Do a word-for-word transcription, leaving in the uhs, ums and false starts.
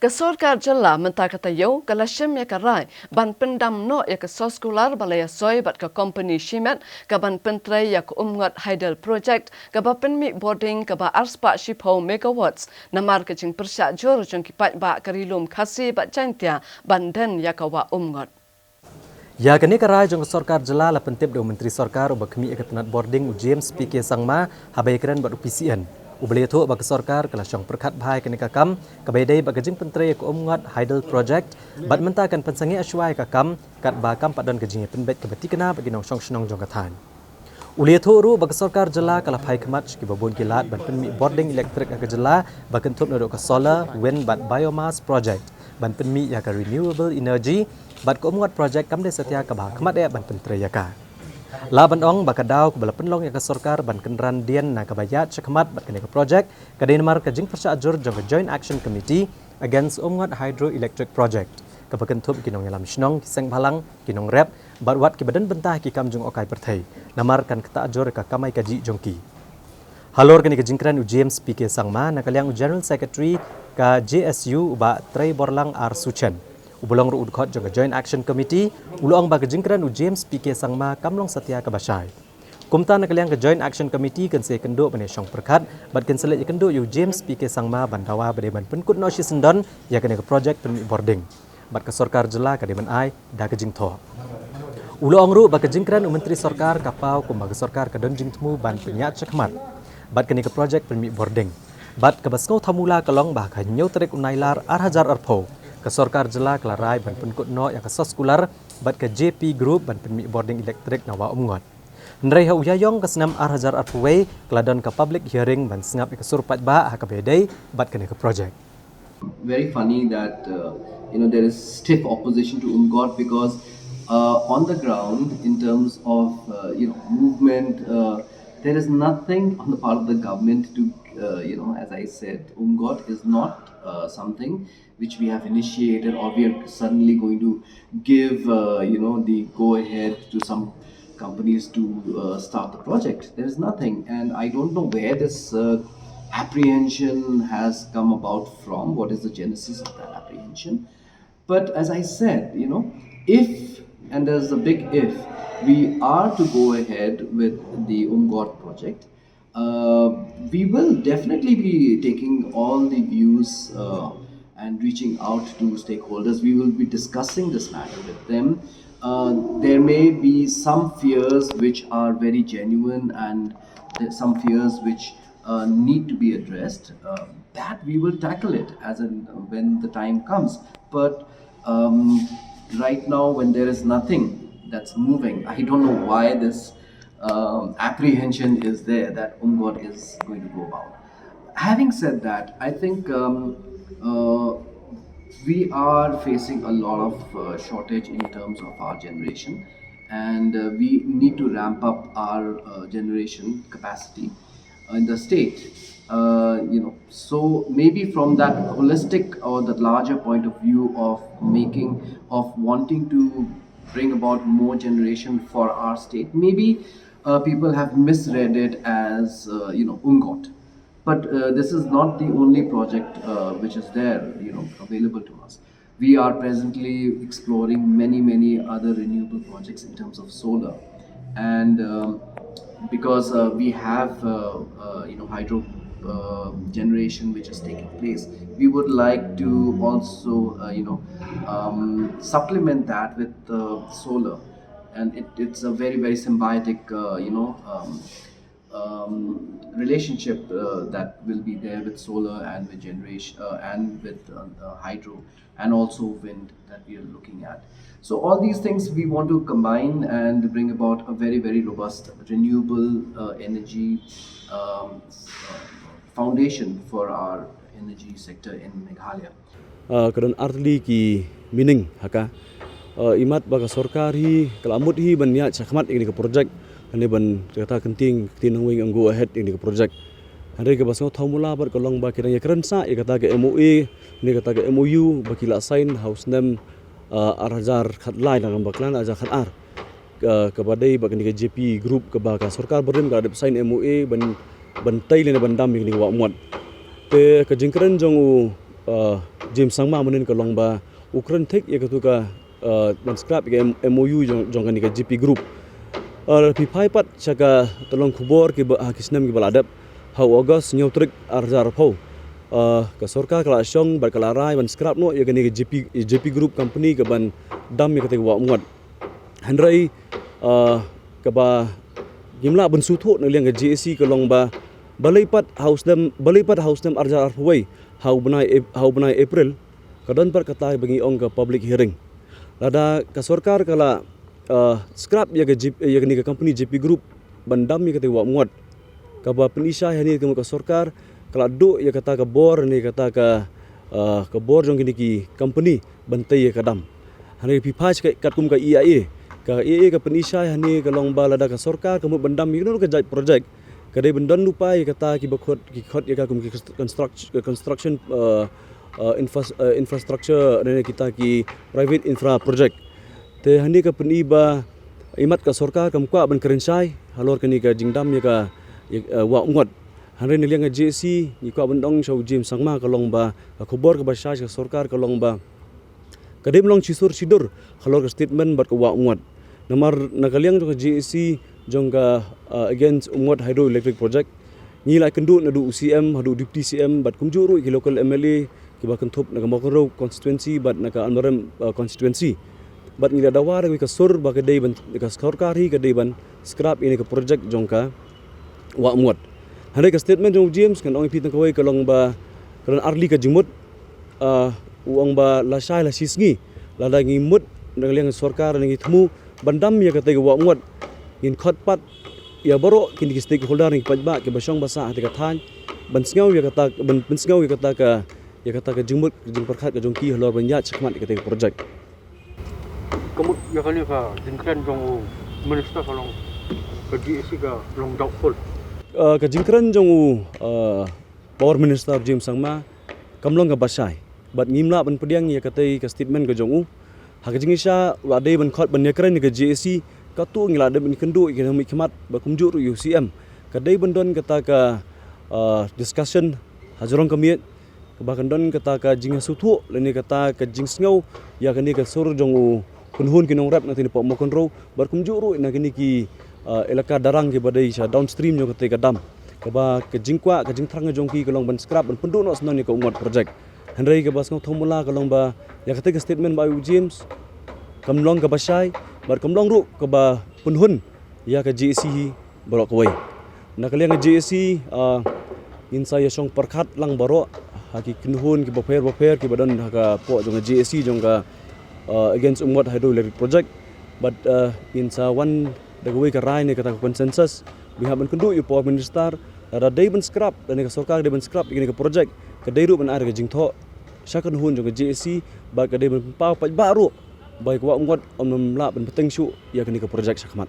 Ka sorkar jylla mynta ka taïew ka la shim ïa ka rai ban pyndam noh ïa ka soskular ba la ïasoi bad ka kompani shimet kaban pyntrei ïa ka Umngot Hydel Project kaba pynmih bording kaba arspah shiphew megawatts namar ka jingpyrshah jur jong ki paidbah ka Ri Lum Khasi bad Jaintia ban den ïa ka wah Umngot. Ïa kane ka rai jong ka sorkar jylla la pyntip da u Myntri Sorkar uba khmih ïa ka tnat bording, u James P K Sangma, haba ïakren bad u P C N, uba la ïathuh ba ka sorkar ka la shong pyrkhat bha ïa kane ka kam kaba ïadei bad ka jingpyntrei ïa ka Umngot Hydel Project bad mynta kan pynsangeh shuwa ïa ka kam katba kam pat don ka jingïapynbeit kaba thikna bad ki nongshong shnong jong ka thaiñ. U la ïathuh ruh ba ka sorkar jylla ka la phai khmat sha kiba bun ki lad ban pynmih bording elektrik ha ka jylla ba kynthup naduh ka solar, wind bad biomass project ban pynmih ïa ka renewable energy bad ka Umngot Project kam dei satia kaba ha khmat eh ban pyntrei ïa ka. Lah ban ong ba ka daw kaba la pynlong ïa ka sorkar ban kynran dien na kaba ïaid shakhmat bad kane ka project ka dei namar ka jingpyrshah jur jong ka Joint Action Committee against Umngot Hydroelectric Project kaba kynthup ki nongïalam shnong, ki seng bhalang, ki nongrep bad wat kiba don bynta ha ki kam jngohkai pyrthei namar kan ktah jur ïa ka kamai kajih jong ki. Halor kane ka jingkren u James P K Sangma, na ka liang u General Secretary ka J S U, u Bah Treiborlang R Suchen, uba long ruh u dkhot jong ka Joint Action Committee, u la ong ba ka jingkren u James P K Sangma kam long satia kaba shai. Kumta na ka liang ka Joint Action Committee kan sa ïakynduh ban ïashong pyrkhat bad kan sa leit ïakynduh ïa u James P K Sangma ban dawa ba dei ban pynkut noh shisyndon ïa kane ka project pynmih bording bad ka sorkar jylla ka dei ban ai da ka jingthoh. U la ong ruh ba ka jingkren u Myntri Sorkar ka paw kumba ka sorkar ka don jingthmu ban pynïaid shakhmat bad kane ka project pynmih bording. Bad kaba sngewthuh mula ka long ba ha ka hynñiew tarik u Nailar ar hajar arphew, ka sorkar jylla ka la rai ban pynkut noh ïa ka soskular bad ka J P Group ban pynmih bording elektrik na wah Umngot. Hynrei ha u Ïaïong ka snem ar hajar arphew wei ka la don ka public hearing ban sngap ïa ka sur paidbah ha kaba ïadei bad kane ka project. Very funny that uh, you know there is stiff opposition to Umngot because uh, on the ground, in terms of uh, you know movement, uh, there is nothing on the part of the government to uh, you know as I said, Umngot is not uh, something which we have initiated or we are suddenly going to give uh, you know the go ahead to some companies to uh, start the project. There is nothing, and I don't know where this uh, apprehension has come about from. What is the genesis of that apprehension? But as I said, you know, if, and there's a big if, we are to go ahead with the Umngot project, uh, we will definitely be taking all the views uh, and reaching out to stakeholders. We will be discussing this matter with them. Uh, there may be some fears which are very genuine and some fears which uh, need to be addressed. Uh, that we will tackle it as and when the time comes. But um, right now, when there is nothing that's moving, I don't know why this um, apprehension is there that Umngot is going to go about. Having said that, I think um, uh, we are facing a lot of uh, shortage in terms of our generation, and uh, we need to ramp up our uh, generation capacity in the state. Uh, you know, so maybe from that holistic or the larger point of view of making, of wanting to bring about more generation for our state, maybe uh, people have misread it as uh, you know, Umngot. But uh, this is not the only project uh, which is there, you know, available to us. We are presently exploring many, many other renewable projects in terms of solar. And um, because uh, we have, uh, uh, you know, hydro uh, generation which is taking place, we would like to also, uh, you know, um, supplement that with uh, solar. And it, it's a very, very symbiotic, uh, you know, um, um, relationship uh, that will be there with solar and with generation uh, and with uh, uh, hydro and also wind that we are looking at. So all these things we want to combine and bring about a very, very robust renewable uh, energy um, uh, foundation for our energy sector in Meghalaya. Ah, ka don artylli ki meaning ha ka. Ah, imat ba ka sorkar hi ka la mut hi ban ïaid shakhmat ïa kane ka project, kane ban kata kynting kynting nangwei ngan go ahead ïa kane ka project. Hynrei kaba sngewthuh mula bad ka long ba ki dang ïakren sah ïa kata ka M O A ne kata ka M O U ba ki la sign ha u snem ah, ar hajar khatlai lane bakla ar hajar khatar. Ka, kaba dei ba kane ka J P Group kaba ka sorkar barim ka la dep sign M O A ban, ban tei lane ban dam ïa kane ka wah Umngot. Te ka jingkren jong u Uh, James Sangma mynnin ka long ba u kren thik ïa katu ka, uh, ban scrap ïa ka M-, M O U jong, jong kane ka G P Group. Uh, phi phai pat sha ka tyllong khubor kiba, ha ki snem kiba la dep, ha u August hynñiew tarik arhajar arphew. Uh, ka sorkar ka la shong bad ka la rai ban scrap noh ïa kane ka G P, G P Group company kaban dam ïa kata ka wah Umngot. Hynrei, uh, kaba ngim lah ban sngewthuh na liang ka J A C ka long ba balei pat ha u snem, balei pat ha u snem arhajar arphew wei, ha u bnai Ap-, ha u bnai April, ka don pat kata ba ngi ong ka public hearing. Lada ka sorkar ka la, uh, scrap ïa ka G-, ïa kane ka company G P Group ban dam ïa kata ka wah Umngot, kaba pynishai hangne ka mut ka sorkar ka la duh ïa kata ka bor ne kata ka, uh, ka bor jong kine ki company ban tei ïa ka dam. Hangne phi phai sha ka, katkum ka E I A. Ka E I A ka pynishai hangne ka long ba lada ka sorkar ka mut ban dam ïa kano ka jait project, ka dei ban don lypa ïa kata kiba khot, ki khot ïa ka kum ki construct-, construction, uh, uh, infras-, uh, infrastructure ne kita ki private infra project. Te hangne ka pyni ba imat ka sorkar kam kwah ban kren shai halor kane ka jingdam ïa ka, ïa, uh, wah Umngot. Hynrei na liang ka J A C ngi kwah ban ong sha u James Sangma ka long ba ka khubor kaba shai sha ka sorkar ka long ba ka dei ban long shisur shidur halor ka statement bad ka wah Umngot. Namar na ka liang jong ka J A C jong ka, uh, against Umngot Hydroelectric Project, ngi la ïakynduh naduh u C M haduh u Deputy C M bad kumjuh ruh ki local M L A kiba kynthup na ka Mawkynrew constituency bad na ka Almarem, uh, constituency. Bad ngi la dawa da kawei ka sur ba ka dei ban, ka sorkar hi ka dei ban scrap ïa kane ka project jong ka wah Umngot. Hynrei ka statement jong u James, ngan ong ïa phi tang kawei ka long ba ka don arliang ka jingmut, uh, u ong ba lashai lashisngi lada ngi mut na ka liang sorkar ne ngi thmu ban dam ïa kata ka wah Umngot, ngin khot pat ïa baroh kine ki stakeholder ne ki paidbah kiba shong ba sah ha kata ka thaiñ ban sngew ïa kata, ban, ban sngew ïa kata ka, ïa kata ka jingmut, ka jingpyrkhat ka jong ki halor ban ïaid shakhmat ïa kata ka project. Ka mut ïa kane ka jingkren jong u minister ka long ka J A C ka long doubtful. Uh, ka jingkren jong u, uh, Power Minister James Sangma kam long kaba shai. Bad ngim lah ban pdiang ïa katei ka statement ka jong u. Ha ka jingshisha, wat dei ban khot ban ïakren ïa ka J A C, katto ngi la dep ban kynduh ïa ka nongmihkhmat bad kumjuh ruh ïa u C M. Ka dei ban don kata ka, uh, discussion ha jrong ka miej, kaba kan don kata ka jingsngewthuh lane kata ka jingsngew ïa kane ka sur jong u kynhun ki nongrep na kine ki pok Mawkynrew bad kumjuh ruh na kine ki, uh, elaka darang kiba dei sha downstream jong kata ka dam. Kaba ka jingkwah, ka jingthrang jong ki ka long ban scrap, ban pynduh noh shnong ïa ka Umngot project. Hynrei kaba sngewthuh mula ka long ba ïa kata ka statement ba ai u James kam long kaba shai bad kam long ruh kaba pynhun ïa ka J A C hi baroh kawei. Na ka liang ka J A C, ah, ngin sa ïa shong pyrkhat lang baroh ha ki kynhun kiba pher ba pher kiba don ha ka pok jong ka J A C jong ka, ah, against Umngot Hydroelectric Project. Bad, ah, ngin sa wan da kawei ka rai ne kata ka consensus. Ba hap ban kynduh ïa u Power Minister, lada dei ban scrap, lane ka sorkar dei ban scrap ïa kane ka project, ka dei ruh ban ai ka jingthoh sha ka kynhun jong ka J A C, bad ka dei ban pynpaw paidbah ruh ba ïa ka wah Umngot ym lah ban bteng shuh ïa kane ka project shakhmat.